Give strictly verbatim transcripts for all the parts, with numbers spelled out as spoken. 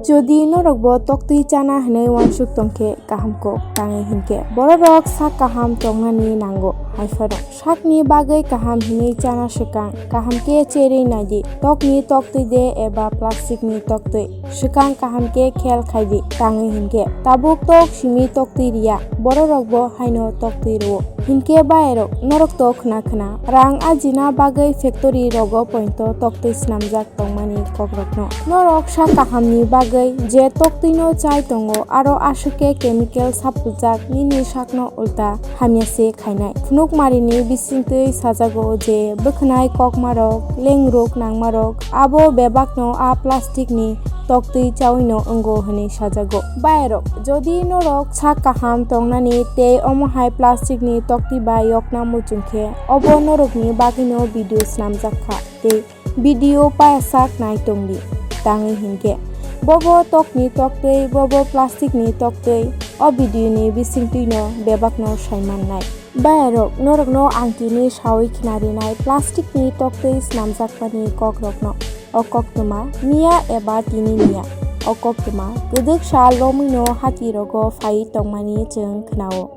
Jodi norokbo toktwi chana hwnwi uansuk tongkhe kaham kok, tangwi hinkhe bororok sak kaham tongnani nango. Haiphano sakni bagwi kaham hwnwi chana swkang kaham khe cherwi naidi, tokni toktwi de eba plastic ni toktwi. Swkang kaham khe khel khaidi, tangwi hinkhe tabuk tok simi toktwi riya, bororokbo haino toktwi rwo. Hinkhe bayarok norok to khna khna rang ajina bagwi factory rogo pointo toktwi snamjak tongmani kokrokno. Norok sak kahamni bagwi je toktwino chai tongo, aro aswk khe chemical sapuljak nini sakno ulta hamya se khainai. Phunukmarini bisingtwi sajago je bwkhnai kokmarok, lengrok nangmarok abo bebakno a plastic ni toktwi chawino wngo hwnwi sajago. Bayarok, jodi norok sak kaham tongnani tei omo hai plastic ni toktwi bai yokna muchung khe, obo norokni bagwino video snamjak kha tei video payasak nai tongdi, tangwi hinkhe bobo tokni toktwi, bobo plastic ni toktwi, o video ni bisingtwino bebakno saimannai. Bayarok, norokno ang tini sawi khna rinai, plastic ni toktwi snamjakmani kokrokno. O koktwma miya eba tini miya. O koktwma kwdwksa lomwino hati rogo phai tongmani chwng khnao.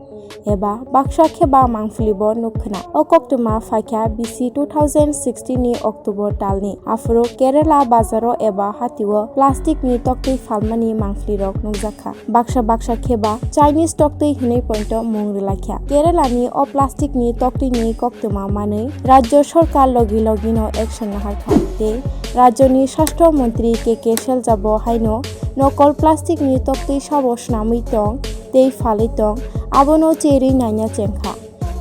Eba baksa kheba mangpili bo nuk khna. O koktwma phaikha bisi two thousand sixteen ni October talni. Aphuru Kerala bazaro eba hatio plastic ni toktwi phalmani mangpili rok nukjakha. Baksa baksa kheba Chinese toktwi hwnwi pointo mung rwlaikha. Kerala ni o plastic ni toktwi ni koktwma manwi rajyo sorkar logi logi no action naharkha tei rajyo ni swasthyo montri K K Selja bo haino nokol plastic ni toktwi sabo snamwi tong tei phalwi tong, abono cherwi naina chengkha.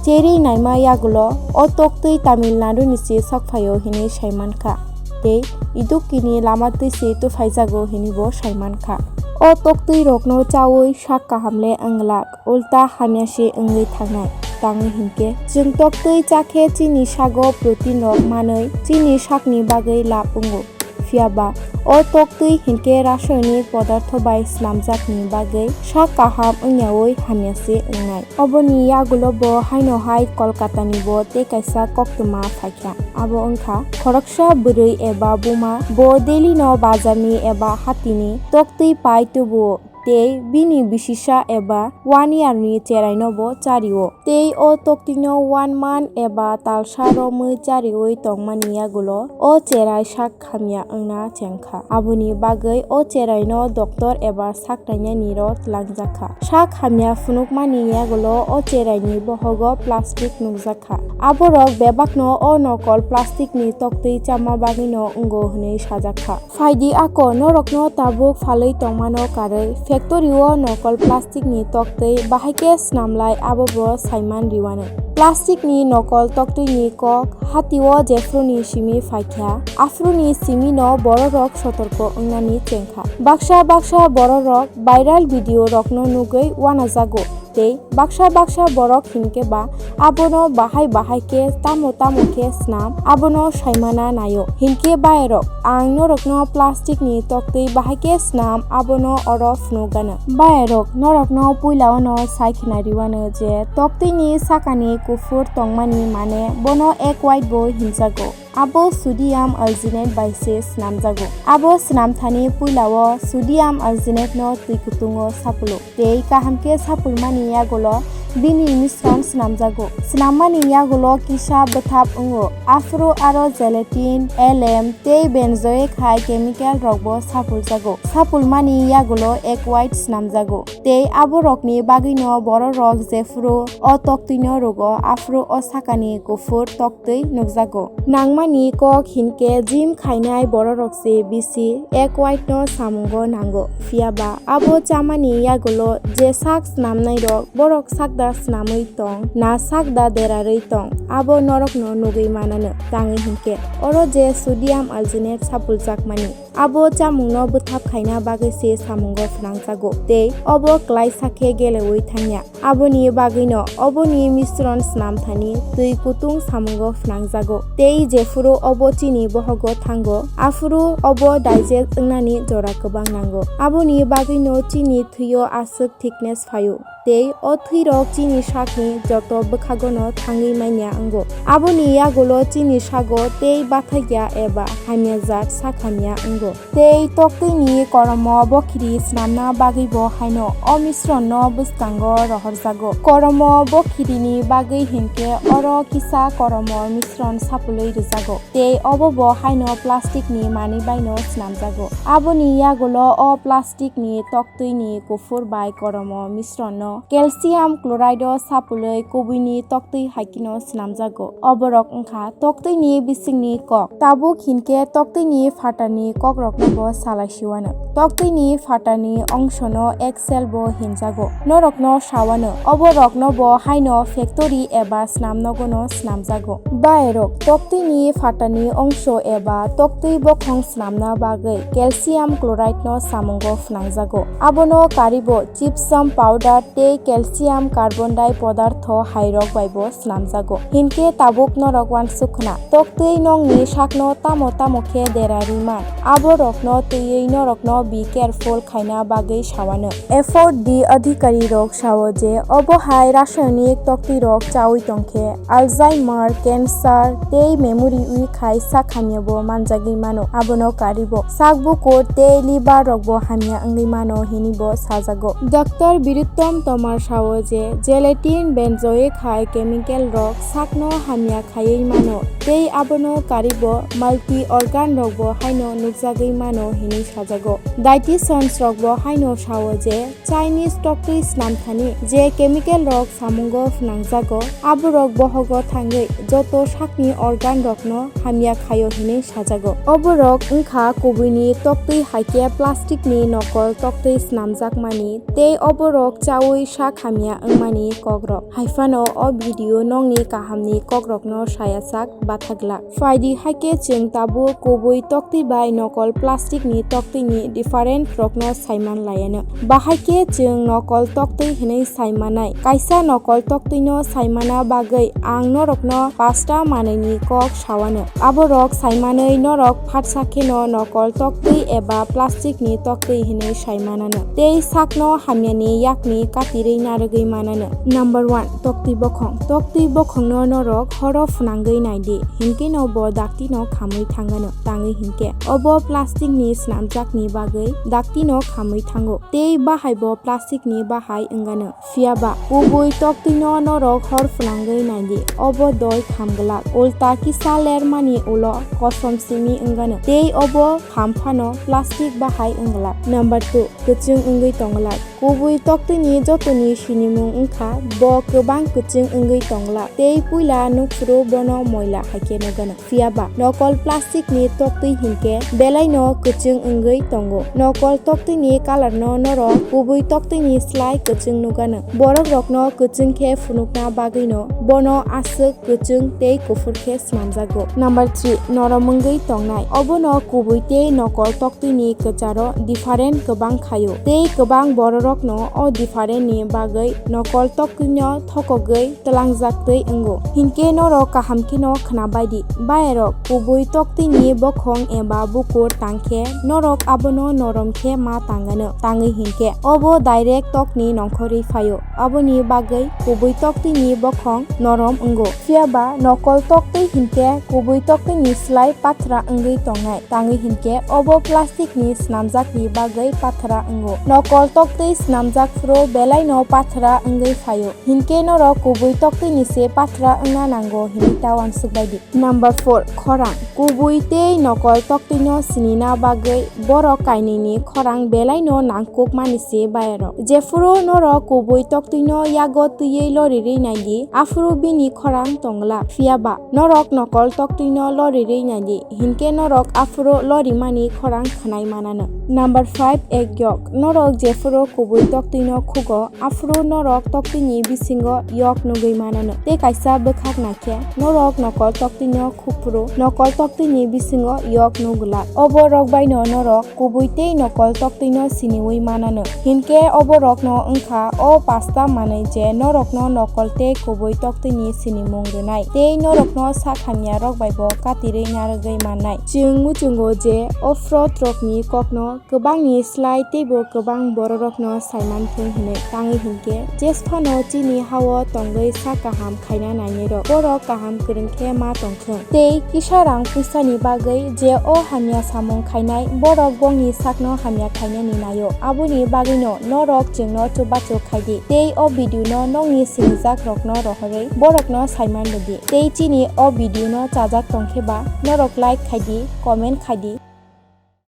Cherwi naima yagulo o toktwi Tamil Nadu ni se sokphaio hinwi saimankha tei Idukki ni lama twi se tuphaijago hinwi bo saimankha. O toktwi rokno chawi sak kaham le wnglak, ulta hamya se wngwi thangnai. Tangwi hinkhe chwng toktwi chakhe chini sago protein rok manwi chini sakni bagwi lab wngo. Phiya ba o toktwi hinkhe rasayonik podartho bai snamjakni bagwi sak kaham wngyaui hamya se wngnai. Oboni yagulo bo haino hai Kolkata ni bo tei kaisa koktwma phaikha. Abo wngkha khoroksa bwrwi eba buma bo Delhi no bazar ni eba hati ni toktwi pai tubuo. Tei bini bisisa eba one year ni cherai no bo chario. Tei o toktwino one month eba talsa romwi chariwi tongmani yagulo o cherai sak hamya wngna chengkha. Aboni bagwi o cherai no doctor eba sak nainani ro twlangjakha. Sak hamya phunukmani yagulo o cherai ni bohogo plastic nukjakha. Aborok bebakno o nokol plastic ni toktwi chama bagwino wngo hwnwi sajakha. Phaidi ako norokno tabuk phalwi tongmano karwi factory o nokol plastic ni toktwi bahai khe snamlai abo bo saiman riwano. Plastic ni nokol toktwi ni kok hatio jephru ni simi phaikha, aphru ni simi no bororok sotorko wngnani chengkha. Baksa baksa bororok viral video rokno nugwi wanajago. Tei baksa baksa borok hinkhe ba abono bahai bahai khe tamo tamo khe snam abono saimana naio. Hinkhe bayarok, ang norokno plastic ni toktwi bahai khe snam abono oro phunukgano. Bayarok, norokno puilaono sai khna riwano je toktwini sakani kuphur tongmani mane bono egg white bo hinjago. Abo sodium alginate bai se snamjago. Abo snamthani puilao sodium alginate no twi kutungo sapulo. Tei kaham khe sapulmani yagulo bini misron snamjago. Snammani yagulo kisa bwthap wngo. Aphuru aro gelatin, elem tei benzoic hai chemical rokbo sapuljago. Sapulmani yagulo egg white snamjago. Tei aborokni bagwino bororok jephuru o toktwino rwgo, aphuru o sakani kuphur toktwi nukjago. Nangmani kok hinkhe gym khainai bororok se bisi egg white no samungo nango. Phiya ba abo chamani yagulo je sak snamnairok, borok sakda snamwi tong, na sakda derarwi tong, abo norokno nugwi manano. Tangwi hinkhe oro je sodium alginate sapuljakmani, abo chamungno bwthap khaina bagwi se samungo phnangjago, tei obo klaisa khe geleui thangya. Aboni bagwino oboni misron snamthani twi kutung samungo phnangjago, tei jephuru obo chini bohogo thango, aphuru obo digest wngnani jora kwbang nango. Aboni bagwino chini thwio aswk thickness phaio, tei o thwirok chini sakni joto bwkhagono thangwi manya wngo. Aboni yagulo chini sago tei bathakya eba hamya jat sak hamya wngo. Tei toktwini koromo bokhiri swnamna bagwibo haino o misronno bwskango rohorjago. Koromo bokhirini bagwi hinkhe oro kisa koromo misron sapulwi rwjago. Tei obobo haino plasticni manwi baino swnamjago. Aboni yagulo o plasticni toktwini kuphur bai koromo misronno calcium chloride-o sapulwi kubuini toktwi haikheno swnamjago. Oborok wngkha toktwini bisingni kok. Tabuk hinkhe toktwini phatarni kokroknobo salai siwano. Toktwini phatarni ongsono axle bo hinjago. Norokno sawano, oboroknobo haino factory eba snamnogono snamjago. Bayerok toktwini phatarni ongso eba toktwi bokhong snamna bagwi calcium chloride-no samungo phnangjago. Abono karibo gypsum powder tei calcium carbonate podartho hairok baibo swnamjago. Hinkhe tabuk norok uansuk khna, toktwi nokni sakno tamo tamo khe dera riman, aborokno twiwi norokno be careful khaina bagwi sawano. F O D adhikari rok sao je obo hai rasayonik toktwirok chawi tongkhe Alzheimer, cancer tei memory weak hai sak hamyabo manjagwi mano. Abono karibo sak bukur tei liver rokbo hamya wngwi mano hinibo sajago. Doctor Biruttom Tomar sao je gelatin, benzoic hai chemical rok sakno hamya khaiwi mano tei abono karibo multi organ rokbo haino nukjagwi mano hinwi sajago. Dietitians rokbo haino sao je Chinese toktwi snamthani je chemical rok samungo phnangjago, aborok bohogo thangwi joto sakni organ rokno hamya khaio hinwi sajago. Oborok wngkha kubuini toktwi haikhe plastic ni nokol toktwi snamjakmani tei oborok chawi sak hamya wngmani kokrok. Haiphano o video nokni kahamni kokrokno saya sak bathaglak. Phaidi haikhe chwng tabuk kubui toktwi bai nokol plastic ni toktwi ni different rokno saiman laiano. Bahaikhe chwng nokol toktwi hinwi saimanai. Kaisa nokol toktwino saimana bagwi ang norokno pasta manwini kok sawano. Aborok saimanwi norok phatsa kheno nokol toktwi eba plastic ni toktwi hinwi saimanano. Tei sakno hamyani yakni katirwi narwgwi manano. Number one, toktwi bokhong. Toktwi bokhongno norok horo phwnangwi naidi, hinkhe no bo daktino khamwi thangano. Tangwi hinkhe obo plastic ni swnamjakni bagwi daktino khamwi thango. Tei bahai bo plastic ni bahai wngano. Phiyaba kubui toktwino norok hor phwnangwi naidi, obo doi kham glak. Ulta kisa lermani ulo kosom simi wngano. Tei obo kham phano plastic bahai wng glak. Number two, kwchwng wngwi tong glak. Kubui toktwini jotoni sinimung wngkha bo kwbang kwchwng wngwi tong glak. Tei puila nukphuru bono moila haikhe nukgano. Phiyaba nokol plastic ni toktwi hinkhe belaino kwchwng wngwi tongo. Nokol toktwini colour no norok kubui toktwini slai kwchwng nukgano. Borok rokno kwchwng khe phunukna bagwino bono aswk kwchwng tei kuphur khe swnamjago. Number three, norom wngwi tongnai. Obono kubui tei nokol toktwini kwcharo different kwbang khaio. Tei kwbang bororokno o different ni bagwi nokol toktwino thokogwi twlangjaktwi wngo. Hinkhe norok kaham kheno khnabaidi. Bayerok kubui toktwini bokhong eba bukur tangkhe norok abono norom khe ma tangano. Tangwi hinkhe obo direct tokni nongkhorwi phaio. Aboni bagwi kubui toktwini bokhong norom wngo. Phiyaba nokol toktwi hinkhe kubui toktwini slai pathra wngwi tongnai. Tangwi hinkhe obo plastic ni swnamjakni bagwi pathra wngo. Nokol toktwi swnamjak phuru belaino pathra wngwi phaio. Hinkhe norok kubui toktwini se pathra wngna nango hinwi ta uansukbaidi. Number four, khorang. Kubui tei nokol toktwino sinina bagwi borok kainwini khorang belaino nangkukmani se bayarok. Jephuru norok kubui toktwino yago twiwi lorirwi naidi, aphuru bini khorang tong glak. Phiyaba norok nokol toktwino lorirwi naidi, hinkhe norok aphuru lorimani khorang khwnai manano. Number five, egg yolk. Norok jephuru kubui toktwino khugo, aphuru norok toktwini bisingo yolk nugwi manano. Tei kaisa bwkhak naikhe norok nokol toktwino khukphuru nokol toktwini bisingo yolk nugwlak. Obo rok baino norok kubui tei nokol toktwino siniwi manano. Hinkhe obo rokno wngkha o pasta manwi je norokno nokol tei kubui toktwini sinimung rwnai tei norokno sak hamya rok baibo katirwi narwgwi mannai. Chwng muchungo je o fraud rokni kokno kwbangni slai teibo kwbang bororokno saimanthung hinwi. Tangwi hinkhe jesphano chini hao tongwi sak kaham khaina nainairok borok kaham kwrwng khe ma tongthwng. Tei kisa rang puisani bagwi je o hamya samung khainai borok bongni sakno hamya khainani naio. Aboni bagwino norok chwngno chubachu khaidi tei o video no nokni sinijakrokno rohorwi borokno saiman rwdi. Tei chini o video no chajak tongkhe ba norok like khaidi, comment khaidi.